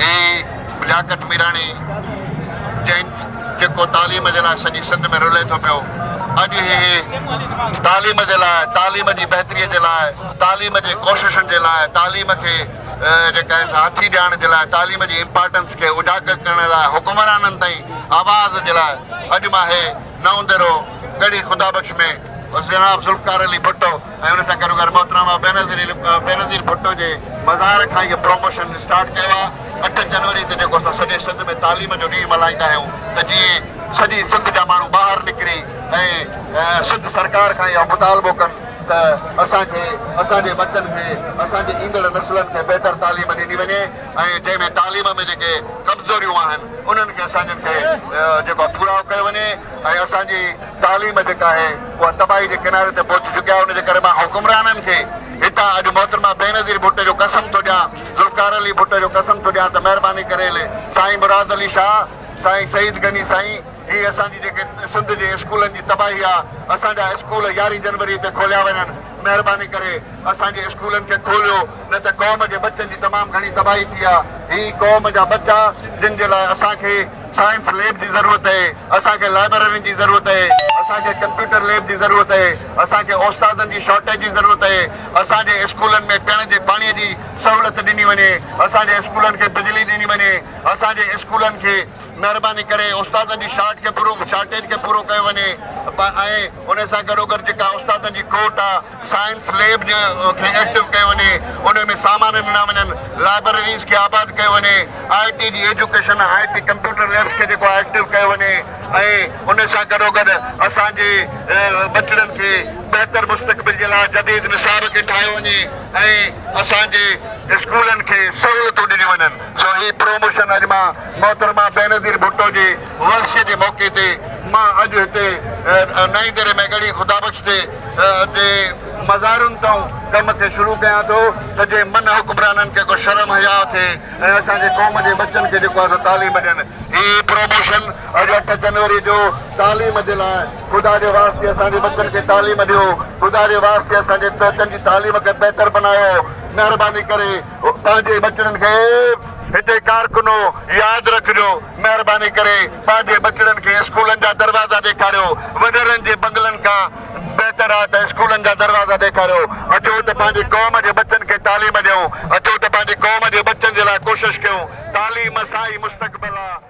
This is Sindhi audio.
هي لياقت ميراڻي جنهن جيڪو تعليم جي لاء سڄي سنڌ ۾ رلي ٿو پيو اڄ هي تعليم جي لاء تعليم جي بهتري جي لاء تعليم جي ڪوششن جي لاء تعليم کي جيڪا آهي سا هٿي ڏيارڻ جي لاء تعليم جي امپارٽنس کي اجاگر ڪرڻ لاء حڪمرانن تائين آواز جي لاء اڄ مان هي نئون ديرو ڳڙهي خدا بخش ۾ جناب ذوالفقار علي ڀٽو ۽ ان سان گڏوگڏ محترمه بينظير ڀٽو جي مزار کان اهو پروموشن اسٽارٽ ڪيو آهي. اٺ جنوري تي جيڪو اسان سڄي سنڌ ۾ تعليم جو ڏينهن ملهائيندا آهيون ته جيئن سڄي سنڌ جا ماڻهو ٻاهر نڪري ۽ سنڌ سرڪار کان اهو مطالبو ڪن ته اسان کي اسان جي ٻچن کي اسان جي ايندڙ نسلن کي بهتر تعليم ڏني وڃي ۽ جنهن ۾ تعليم ۾ جيڪي ڪمزوريون آهن انهن کي اسان جن کي جيڪو آهي پورائو ڪيو وڃي ۽ اسان جي تعليم جيڪا آهي اها تباهي جي ڪناري تي پهچي چڪي آهي ان جي ڪري مان حڪمرانن کي هتان اڄ محترمه بينظير ڀٽي جو قسم ٿو ڏيان ذوالفقار علي ڀٽي جو قسم ٿو ڏيان ته مهرباني ڪري سائين مراد علي شاهه سائين سعيد غني سائين هي اسان جي جيڪي سنڌ جي اسڪولن جي تباهي آهي اسان جا اسڪول يارهين جنوري تي کوليا وڃن مهرباني ڪري اسان جي اسڪولن کي کوليو نه ته قوم جي ٻچن جي تمام گهڻي تباهي ٿي آ هي قوم جا ٻچا جن جي لاء اسان کي سائنس ليب جي ضرورت اهي اسان کي لائبررين جي ضرورت اهي اسان کي ڪمپيوٽر ليب جي ضرورت اهي اسان کي استادن جي شارٽيج جي ضرورت اهي اسان جي اسڪولن ۾ پيئڻ جي پاڻي جي سهولت ڏني وڃي اسان جي اسڪولن کي بجلي ڏني وڃي اسان جي اسڪولن کي مهرباني ڪري استادن جي شارٽ کي پورو شارٽيج کي پورو ڪيو وڃي ۽ ان سان گڏوگڏ جيڪا استادن جي کوٽ آ سائنس ليب جي کي ايڪٽو ڪيو وڃي ان ۾ سامان ڏنا وڃن لائبرريز کي آباد ڪيو وڃي آء ٽي جي ايجوڪيشن آء ٽي ڪمپيوٽر ليبس کي جيڪو ايڪٽو ڪيو وڃي ۽ ان سان گڏوگڏ اسان جي ٻچڙن کي بهتر مستقبل جي لاء جديد نصاب کي ٺاهيو وڃي ۽ اسان جي اسڪولن کي سهولتون ڏنيون وڃن. سو هي پروموشن اڄ مان محترمه بينظير ڀٽو جي ورسيء جي موقعي تي مان اڄ هتي نئين ديري ۾ ڳڙهي خدا بخش جي جي مزارن تان ڪم کي شروع ڪيان ٿو ته جي من حڪمرانن کي ڪو شرم حياء ٿئي ۽ اسان جي قوم جي ٻچن کي جيڪو آهي سو تعليم ڏين. هي پروموشن اڄ اٺ جنوري جو تعليم جي لاء خدا جي واسطي اسان جي ٻچن کي تعليم ڏيو خدا جي واسطي اسان جي ٻچن جي تعليم کي بهتر بنايو مهرباني ڪري پنهنجي ٻچڙن کي هتي ڪارڪنو ياد رکجو مهرباني ڪري پنهنجي ٻچڙن کي اسڪولن جا دروازا ڏيکاريو وڏيرن جي بنگلن کان بهتر آهي ته اسڪولن جا دروازا ڏيکاريو اچو ته پنهنجي قوم جي ٻچن کي تعليم ڏيون اچو ته پنهنجي قوم جي ٻچن جي لاء ڪوشش ڪيون تعليم سان ئي مستقبل آ.